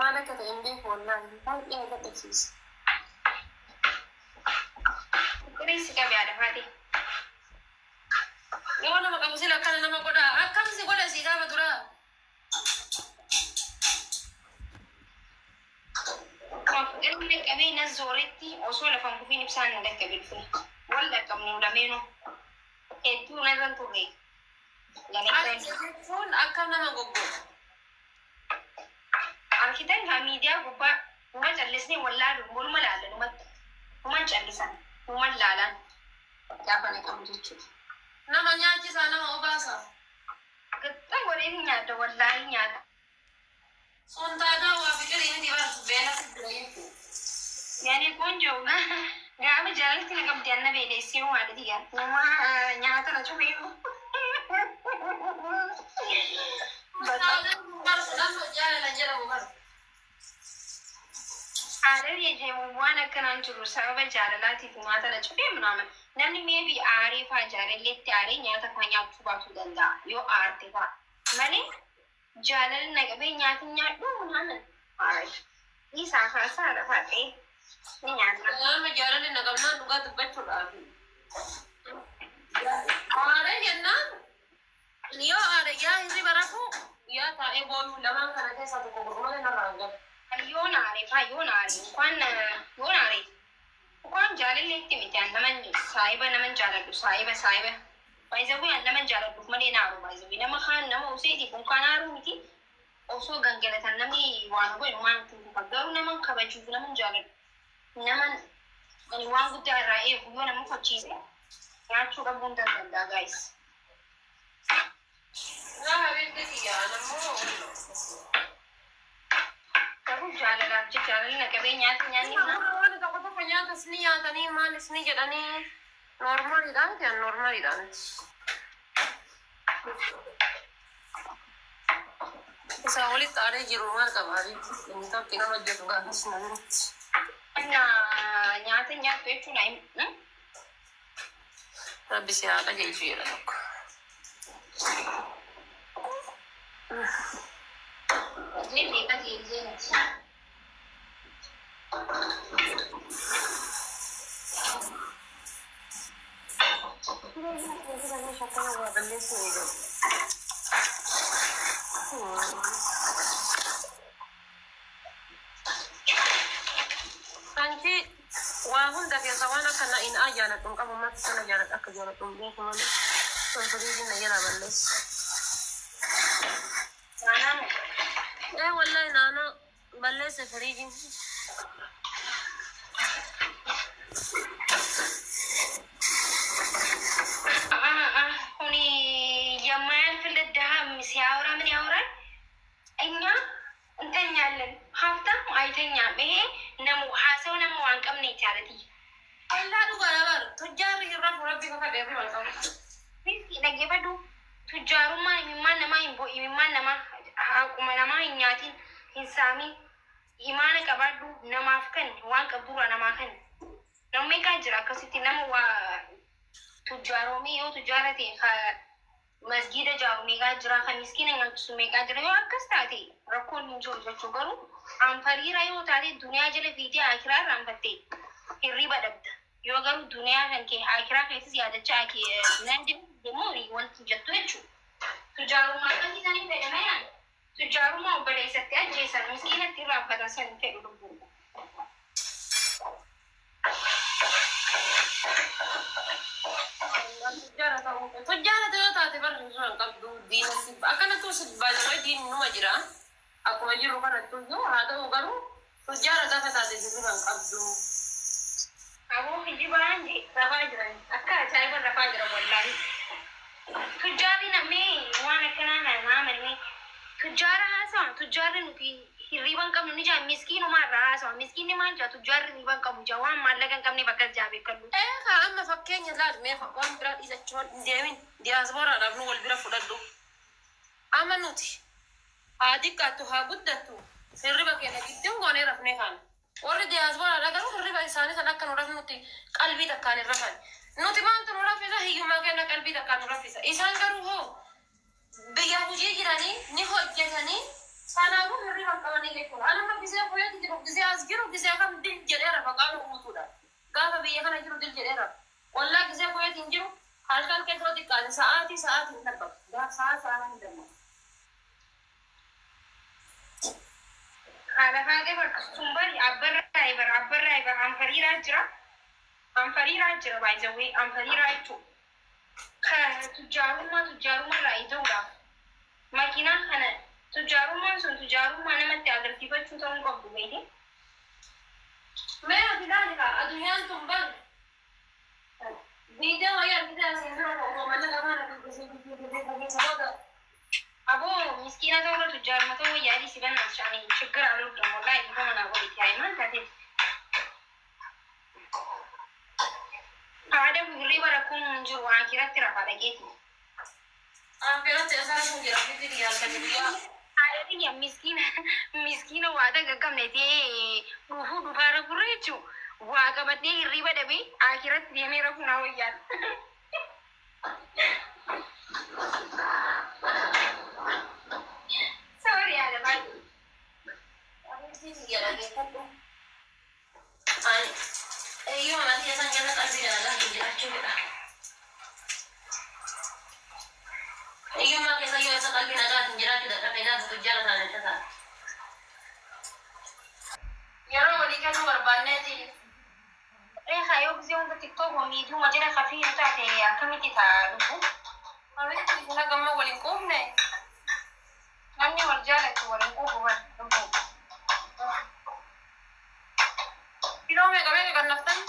Maal akka ta'e hin beeku wallaahi. Baay'ee na dadhabsiisa. Fiqirii si qabe haadha faate. Yoo nama qabu sila akkana nama godha. Akkam si godha si gaafa duraa. Fiqirii na qabee na zooretti osoo lafan kufiin ibsaan na dhaqqabe dhufe. Wal dhaqqabnu lameenuu. Hedduu narran turre. Ati jechuun akkam nama goggoga. Arkitan haa miidiyaa gubbaa numa callisnee wallaalu waluma laalla numatti. Numan callisan numan laalan gaafa na qabu jechuudha. Nama nyaachisaa nama obaasa. Gaxxan godhee ni nyaata wallaahi nyaata. Sun taataa waa fiqirii miti bar beela si jira jechuudha. Yaani ቆንጆ gaafa jaalalti na qabdi anna beeleessee haadha tiyya nama nyaata na cufee. Taataan bar amma jaalala jedhamu bar. Haadha jechuun waan akkanaan jiru sababa jaalalaatiif nyaata na cufee ምናምን namni maybe aaree faa jaalalleetti aaree nyaata faa nyaachuu baatuu danda'a yoo aarte faa malee jaalala na qabee nyaata nyaadhu ምናምን isaa kaasaa lafa ta'e ni nyaata. Nama jaalalli na qabnaan dhugaa dubbachuudhaaf. Aaree jennaan yoo aare yaa hirriba rafuu yaa taa'ee booyuu lamaan kana keessaa tokko godhu malee narraa hin galu. Yoon aare faa yoon aare እንኳን yoon aare እንኳን jaalalleetti miti an naman saahiba naman jaaladhu saahiba saahiba baay'isawwi an naman jaaladhuuf malee na aaru baay'isawwi nama kaan nama useetiif እንኳን aaruu miti osoo gangalatan namni waan godhu waan ittiin kufa garuu naman kabajuuf naman jaaladhu naman ani waan guddaa irraa eegu yoo nama fachiise nyaachuu dhabuun danda'a guys. Yaa habiibti kiyya anammoo Garuu jaalalaaf jecha jaalalli na qabee nyaata nyaanni waan tokko tokko nyaatas ni nyaatanii maalis ni jedhanii normaliidha miti an normaliidha miti. Isaa walitti aaree jiru maal qaba habiibti inni tokko nama hojjetu gaafas na biratti. Nyaata nyaattu jechuun Rabbi si haa qajeelchu jedha tokko. Qajeellee qajeellee miti. Balleessuu eegalu. Anchi waa hunda keessa waan akka na in jaaladhu hin qabu matti sana jaaladhu akka jaaladhu hin beeku malee. Konfiriiziin na jalaa balleessu. Naanaa Ee wallahi naanoo balleesse firiijiin. አሁን የማያልፍለት ድሀ ሲያወራ ምን ያወራል? እኛ እንተኛለን፣ ሀብታም አይተኛም። ይሄ ነሙ ሰው ነሙ አንቀምነ ይቻለት Wallaa dhugaa bar tujjaarri hin rafu rabbi kakadhe hirriba hin qabu. Dhaggeeffadhu, tujjaarummaan imimmaan namaa hin bo'in, imimmaan namaa haquma namaa hin nyaatin, hin saamin, imaana qabaadhu, namaaf kan waan qabdurraa namaa kan namni meeqaa jira akkasitti nama waa tujjaaromee yoo tujjaara ta'e ka masgiida jaaru meeqaa jira, kan miskiina nyaachisu meeqaa jira. Yoo akkas taate rakkoon hin jiru jechuu. Garuu anfariira yoo taate duniyaa jala fiitee akiraa irraanfatte hirriba dhabda. Yoo garuu duniyaa kan kee akiraa keessas yaadachaa duniyaa jala deemuu wanti jettu jechuudha. Tujjaarummaa akkasii sanii fedhama. Tujjaarummaa obboleessatti ajjeesan miskiinatti irraanfatan san fedhu lubbuun. Tujjaara ta'uu tujjaara ta'uu taate bar hirriba hin qabdu diina si akkanattuu si baay'ee diinni numa jira. Akkuma jiru kanattuu iyyuu haa ta'u garuu tujjaara gaafa taate hirriba hin qabdu. Aboo kijibaan rafaa jiran akka ajaa'iba rafaa jiran wallaahi. Tujjaarri namni waan akkanaa nama amaname tujjaara haasawa tujjaarri nuti hirriba hin qabnu ni jaa miskiinumaa irraa haasawa miskiinni maal jaa tujjaarri hirriba hin qabu jaa waan maallaqa hin qabne bakka jaa beekadhu. Ee kaa amma fakkeenya laal mee waan biraa dhiisachuu hin deemin diyaasporaadhaaf nu wal bira fudhadhu. Amma nuti haa xiqqaattu haa guddattu hirriba keenya gidduun goonee rafnee kaana. Warri diyaasporaadhaa garuu hirriba isaanii san akka nu rafnutti qalbii takkaan hin rafan. Nuti maaltu nu raffisa? Hiyyummaa keenya qalbii takkaan nu raffisa. Isaan garuu hoo biyya hojii jiranii ni hojjetanii Kanaafuu hirriba hin qabanii jechuudha. Ani amma gisee Kuweeti jiru, gisee as jiru, gisee kam dil jedhee rafa qaama guutuudha. Gaafa biyya kana jiru dil jedhee rafa. Wallaa gisee Kuweeti hin jiru halkan keessa yoo xiqqaate sa'aatii sa'aatii hin darbamu. Gaafa sa'aa sa'aa hin darbamu. Haadha faaqee bakka sun bari abbarraa bara abbarraa bara anfariiraa jira. Anfariiraa jira baay'isawwee anfariiraa jechuudha. Ka tujjaarummaa tujjaarummaa irraa ija'uudhaaf makiinaa kana tujjaarummaan sun tujjaarummaa namatti agarsiifachuu ta'uu hin qabdu beekte. Mee ati ilaali kaa addunyaan tun ban viidiyoo wayii argitee asiin dura osoo mallaqa afaan argisiisuu booda. Aboo miskiina ta'urra tujjaaruma ta'uu wayyaa si bannaas shaanii chiggir aloddamu wallaahi dhiifama naa godhiti haayimaan taateeti. Haadha hirriba rakkoon hin jiru akiratti rafaa dhageeti. Akiratti isaan sun jira miti halkan guyyaa. Haadha tiyya miskiina miskiina waa gaggabne ta'ee dhufuu dhufaa rafurra jechuun waa qabadhee hirriba dhabee akiratti deemee rafuu naa wayyaan. Sorry haadha baay'ee. Ani eeyyuma amantii isaan keessa qalbii dalagaa hin jiraachuu fedha. Hiyyummaa keessa yoo isa qalbii nagaatiin jiraachuu dadhabne gaafa tujjaara taane ta'a. Yeroo walii kennuu barbaanneeti. Reekaa yoo gisee hunda TikTok miidiyuma jala kafii taate akkamitti ta'a lubbu? Abeetti isin hagamma waliin quufne. Namni wal jaalatu waliin quufu bar lubbu. Kiloo meeqa meeqa kan naftan?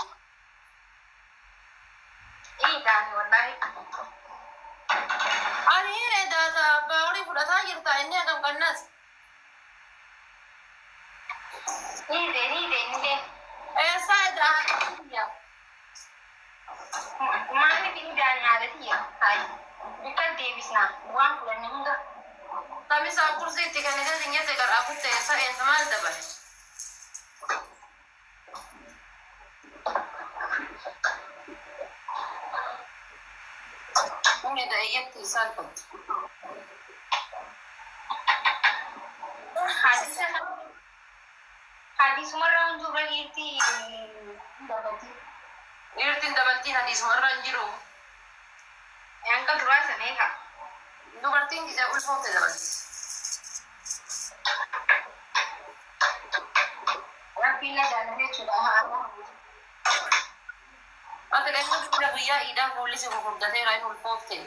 Ee taane wallaahi. Ani hiree daata abbaa horii fudhataa jirta inni hagam kannas. Ni ta'e ni ta'e ni ta'e. Eessaa edaa? Maaliif inni daane haadha tiyya? Hayi. Bikka deebisnaa waan fudhanne hunda. Kamisaa kursii itti kennitee si nyaate garaa kutte eessa eessa maal dabale? Humni da'iyyatti isaan qabdi. Hadiisumarraa hunduu irra dhiirti dabalti. Dhiirtiin dabaltiin hadiisumarra hin jiru. Hanga duraa sana eega. Dubartiin gisee ulfoofte dabalti. Rabbiin na jaalate jechuudha. Haa. Ati dhaqna dura guyyaa iidaa fuulli si gurguddateera hin ulfoofte.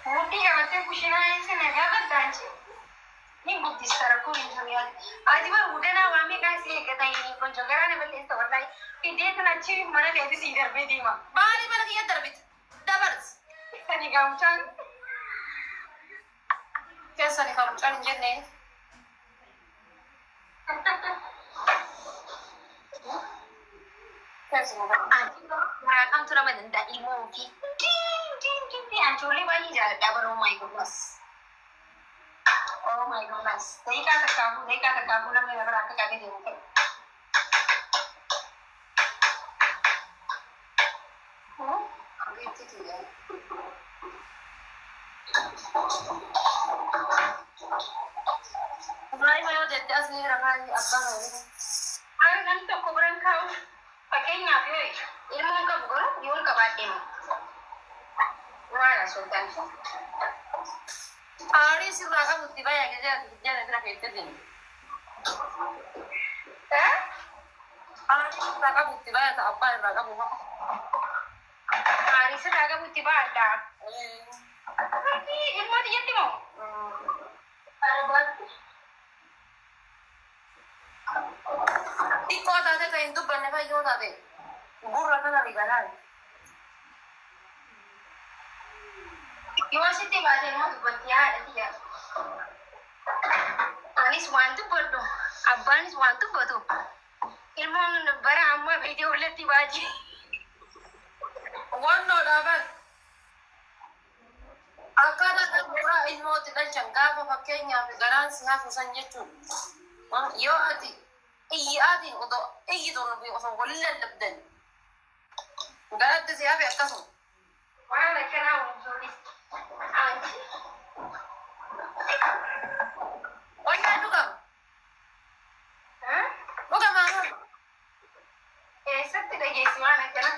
Mudhii qabattee kushinaa isa nagaa baddaanchi. Ni guddista rakkoo hin jiru yaadu. Ati bar guddinaa waa meeqaa si eeggata inni gonjo garaa nama leessa wallaahi. Fidee tan achi mana keetti sii darbee deema. Maali mana kiyya darbite? Dabars. Sani gaamchaan. Keessani kan mucaan hin jenne. Keessuma kan. Ati garaa kamtu nama danda'a ilmoo ofii. Diin diin diin diin ancoollee baay'ee jaalladha bara oh my goodness. Oh my goodness. Daqiiqaa takkaafuu daqiiqaa takkaafuu namni na biraa akka qabee deemu ta'e. Abeetti tiyya. Ibrahima yoo jette as ni rakaa abbaa kan. Ani namni tokko biraan kaa'u fakkeenyaaf yoo ilmoon qabu garuu yoon qabaadhe immoo maala sultaan sun. Aarii sirraa qabu itti bayaa gisee ati jala bira keessa deemu. Aarii sirraa qabu itti baya ta'a abbaa irraa qabu fa'a. Aarii sirraa qabu itti baadha. Ilmoo xiyyatti moo? Arbaatti. Xiqqoo taate kan hin dubbanne fayyoo taate gurra kana riganaa. Yoo sitti baate immoo dubbatti haadha xiyya. Anis waan dubbadhu abbaanis waan dubbatu ilmoon bara ammaa beekee walitti baati. Wannoo dhaaban akkaataa kan bu'uuraa ilmootti dhalchan gaafa fakkeenyaaf garaan si hafu san jechuun yoo ati iyyaatiin otoo iyyituun osoo walin lallabdan garatti si hafe akkasuma. Waan akkanaa wantoonni anti Wanta dhugama. Dhugama. Eessatti dhageessi waan akkana?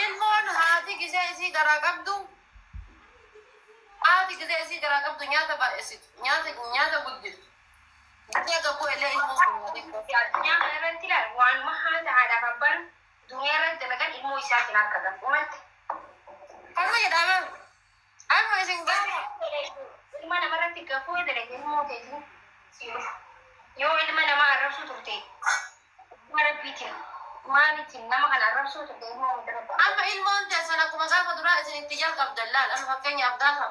Ilmoon haati gisee isii garaa qabdu, haati gisee isii garaa qabdu nyaata baay'isitu, nyaata guddistu. Gisee gabboo illee ilmoo sun nyaate. Addunyaa kana irratti ilaali, waanuma haadha haadhaaf abbaan duniyaa irratti dalagan ilmoo isaatiin akka gabbumatti. Kanuma jedhama. Amma isin gaafa Ilma namarratti gafuu dalage ilmoo keetiin si dhufu. Yoo ilma namaa arrabsuu turte, ilma rabbiitiin maaliitiin nama kana arrabsuu turte, ilmoo hundarratti. Amma ilmoon teessan akkuma gaafa duraa isin itti jalqabdan laal. Amma fakkeenyaaf gaafa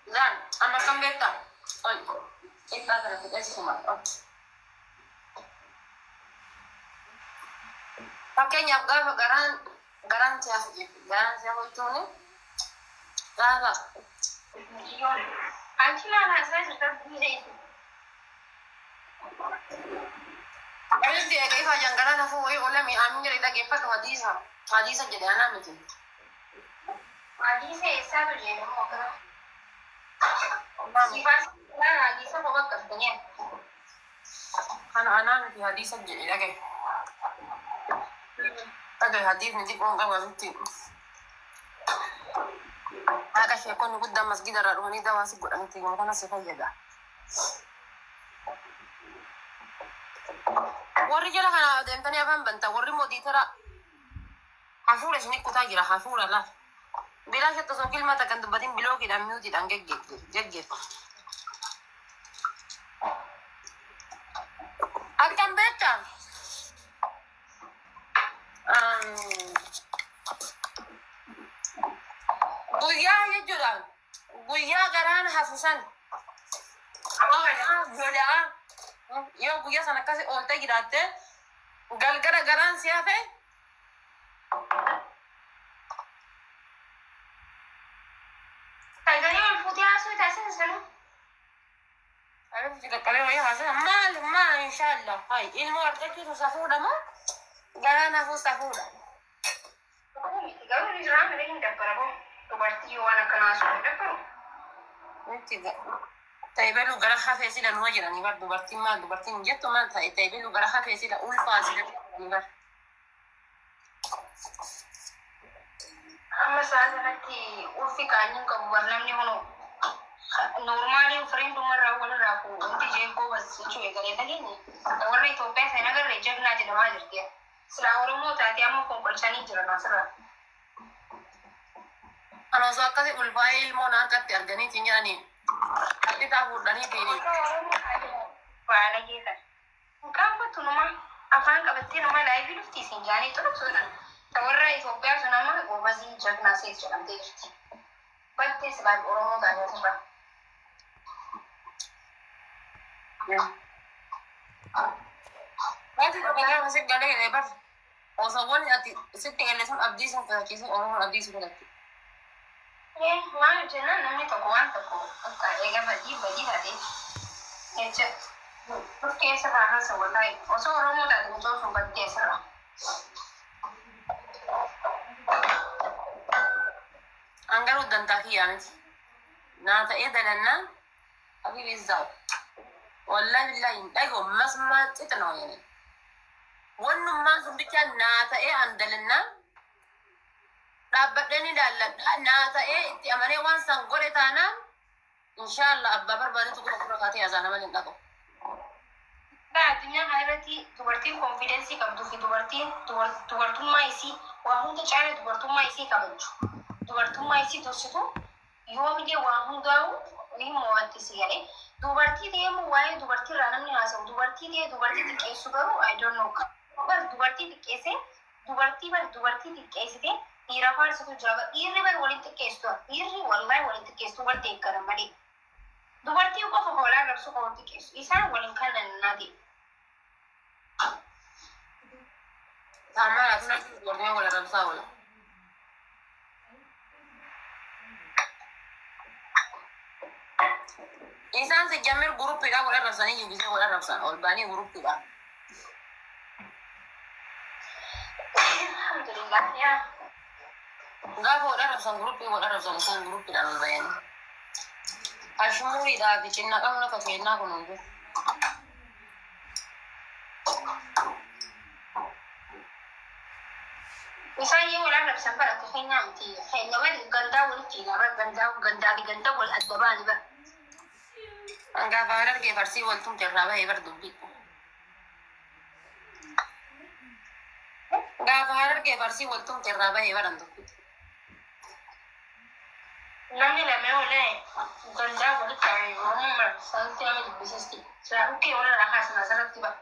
laal, amma akkam beektaa? Ol xiqqaa kana fidhasisuma. Fakkeenyaaf gaafa garaan si hafu jechuudha. Garaan si hafu jechuun gaafa Anchi maal haasaa jirta biyya isin? Alitti eega ifa jangaraan hafuu wayii olami aamin jedhee dhaggeeffatu, hadiisa jedhe, anaa miti. Hadiisa eessaatu jedhamu akkana? Siifaan hadiisa kopha qabdanii. Kana anaa miti, hadiisa jedhe dhagaye. Dhagaye, hadiisni xiqqoon qabu asitti. Haqa sheekonni guddaan masgida irraa dhufanii dawaa si godhanitti himu, kana si fayyada. Warri jala kana deemtanii afaan bantan, warri moodiitara hafuura isin kutaa jira, hafuura laal. Bilaa shetto osoo kilma takkan dubbatin bilookiidhaan miyuutiidhaan geggeeffa. Akkam beektaa? Guyyaa jechuudha. Guyyaa garaan hafu san. Lola'aa. Yoo guyyaa sana akkasi ooltee jiraatte, galgala garaan si hafe, Sagalee ol fuutee haasoo taasisan sanuu. Alif qaqqabee wayii haasa'e maal maal, inshaallah hay ilmoo argachuutu safuudha moo garaan hafuu safuudha? Miti garuu ni jira malee hin dabbaramu. Dubartii yoo waan akkanaa haasoo hin dabbaru. Miti, ta'e gara hafee sila numa jedhanii bar, dubartiin maal, dubartiin jettu maal ta'e, ta'e gara hafee sila ulfaa sila jedhanii bar. Amma sa'a sanatti ulfi qaanii hin qabu bar, namni hunu normaalii firiin dhumarraa walirraa ku wanti jee goobas jechuu eegalee dhageenye. Warra Itoophiyaa sana agarree jagnaa jedhamaa jirti. Silaa Oromoo taate amma konkolchanii jiran asirra. Ana osoo akkasi ulfaa'ee ilmoo harkatti arganiitiin jedhanii hadhitaa fuudhaniitiin. Baalagee kana. Qaanfattu numa afaan qabattee numa laayifii dhufti isin jaanii xurubsuudha. Ta warra Itoophiyaa sun amma goobazii jagnaa seet jedhamtee jirti. Battee silaa Oromoo taate asirra. Wanti tokko gaafa si galee bar, osoo wanni ati sitti galee sun abdii sun fudhachiisu, Oromoon abdii sun fudhatti. Maal jennaan, namni tokko waan tokko akka eega badii badii taate jecha of keessa irraa haasa, wallaahi osoo Oromoo taate mucoo sun baddee asirra. An garuu dantaa kiyyaa miti. Naa ta'ee dalannaa habibi izzaa'u. Wallahi billahi hin dhaga'u masmaa xixinoo jedhani. Wannummaan sun bicha naa ta'ee an dalannaa dhaabbadhee ni laalladha. Naa ta'ee itti amanee waan san godhe taanaan, inshaallah abbaa barbaadetu gura gura kaatee azaana malee hin dhaga'u. Addunyaa kana irratti dubartiin konfidensii qabduu fi dubartiin dubartummaa isii waa hunda caala dubartummaa isii kabajju, dubartummaa isii tursitu, yoomillee waa hundaa'u ni mo'atti si galee. Dubartii ta'ee immoo waa'ee dubartii irraa namni haasa'u, dubartii ta'ee dubartii xiqqeessu garuu, I don't know. Bar dubartii xiqqeessee, dubartii bar dubartii xiqqeessitee dhiira faarsitu jira. Dhiirri bar waliin xiqqeessu, dhiirri wallahi waliin xiqqeessu, wal deeggaran malee. Dubartii qofa hoolaa rabsu qofa xiqqeessu, isaan waliin kan nannaati. Saamaa laatuna dubartiin wal arrabsaa oola. Isaan si jammir guruppiidha wal arrabsanii yuubisee wal arrabsan ol ba'anii guruppiidha. Alhamdulillah yaa. Gaafa wal arrabsan guruppii wal arrabsan, isaan guruppiidhaan ol bayanii. Ashmuuriidhaa fi cinna qabnu akka kennaa kun hundi. Isaan yoo wal arrabsan bara akka keenyaa miti. Keenya bari gandaa walitti fiigaa gandaa gandaa fi ganda wal adda baani bara. Gaafa harargee farsii wal tumte irraa bahee bar dubbii. Gaafa harargee farsii wal tumte irraa bahee baran dubbii. Namni lamee olee gandaa walitti aanee Oromoo mara saanti nama dubbisisti. Silaa dhukkee walirraa kaasan asirratti ba'a.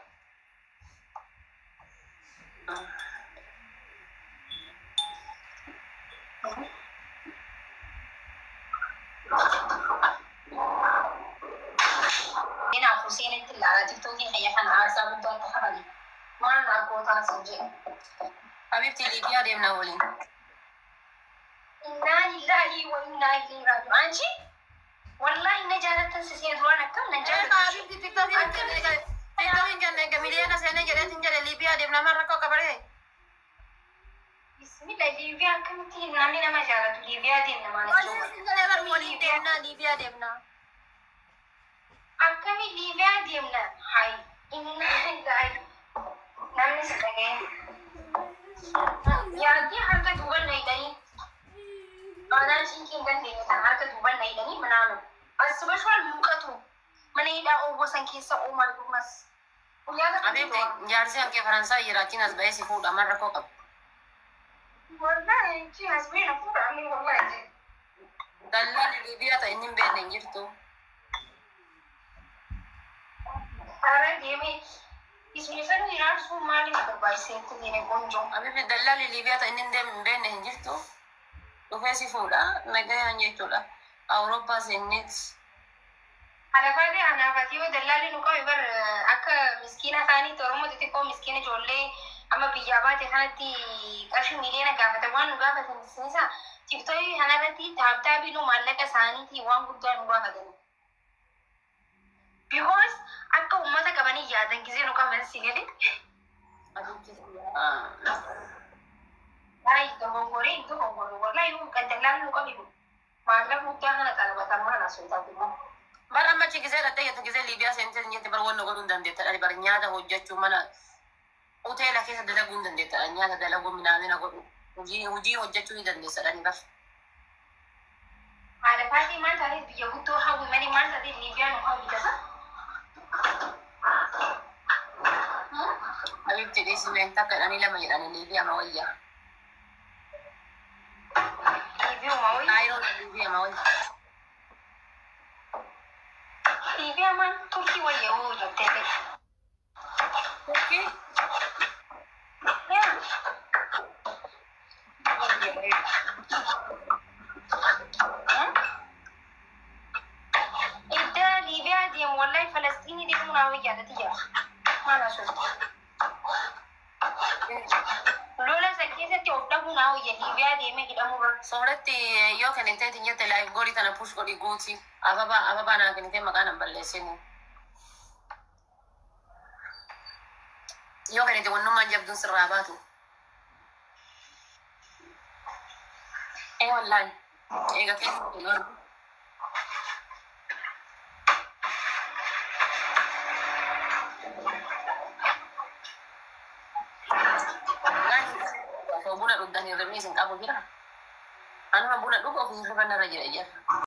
Kanaaf Huseenitti ilaalaa tiktookiin xiyya kana aarsaa guddaa akka qabani. Maal rakkoo sin jedhu. Habibti Liibiyaa deemna waliin. Innaa lillaahi wa innaa ilaihi raaji'uun. Anchi wallaahi na jaalattan siseen duraan akkam na jaalattu. Habibti tiktookiin kenne miliyoona seenee jedheetiin jedhe Liibiyaa deemna maal rakkoo qabaree? Bismillah Liibiyaa akkamitti namni nama jaalatu Liibiyaa deemna maal jechuudha. Waliin deemna Liibiyaa deemna. Akkami Liibiyaa deemna? Hayi innaa lillaahi namni si dhaga'e. Yaadii harka duuban na hidhanii aanaan cinqii hin dandeenye tan harka duuban na hidhanii manaanu. Asibashuwal muuqatu mana hidhaa oowwa san keessa oomaa duumas. Guyyaa tokko Habibti jaarsi hankee Faransaay jiraachiin as bahee si fuudha maal rakkoo qaba? Wallahi chi hasbee na fuudha ani wallahi. Dallaan Liibiyaa ta'e inni hin beekne hin jirtu. Ara deemee ismi sanuu ilaalchuu maaliif barbaachisee itti qoonjoo. Habibti dallaan Liibiyaa ta'e inni hin beekne hin jirtu. Dhufee si fuudha nagayaan jechuudha. Awurooppaa seenneet. Alafaatee anaafati yoo dallaalli nu qabe bar akka miskiina isaaniitti Oromoo xixiqqoo miskiina ijoollee amma biyyaa baate kanatti qarshii miliyoona gaafatan waan nu gaafatan isa tiktooyi kanarratti taaptaabii nu maallaqa isaaniitii waan guddaa nu gaafatan. Because akka uummata qabanii yaadan gisee nu qaban si galee. Ay dogongoree dogongoree wallahi yoo kan dallaalli nu qabe maallaqa guddaa kana xalabatan maal asoo taatu immoo. Bara amma achi gisee dhattee jettu gisee Liibiyaa seentee jette bar wanna godhuu hin dandeetta bar nyaata hojjechuu mana hoteela keessa dalaguu hin dandeetta nyaata dalaguu minaamina godhu hojii hojjechuu ni dandeessa dhani bar. Haadha maal taateef biyya guddoo hawwi malee maal taateef Liibiyaa nu hawwi tasa? Habibti dhiisii takka jedhanii lama jedhanii Liibiyaa ma wayyaa. Liibiyaa ma wayyaa? Kaayiroon Liibiyaa ma wayyaa. Liibiyaa maal Turkii wayya hoo jettee. Turkii? Yaa. Idda Liibiyaa deemu wallahi Falastiinii deemuu naa wayyaa tati jira. Maal asoo? Lola san keessatti of dhabuu naa wayya Liibiyaa deemee hidhamuu irra. Sooratti yoo kennitee jette laayif goolii tana push godhi guuti. Ababaa ababaa naa kennitee maqaa nan balleessini. Yoo kennite wannummaan jabduun sirraa baatu. Ee wallaahi. Eega keessa Buna dhugdan hirribni isin qabu jira. Anuma buna dhugu ofii hirriba narra jira jira.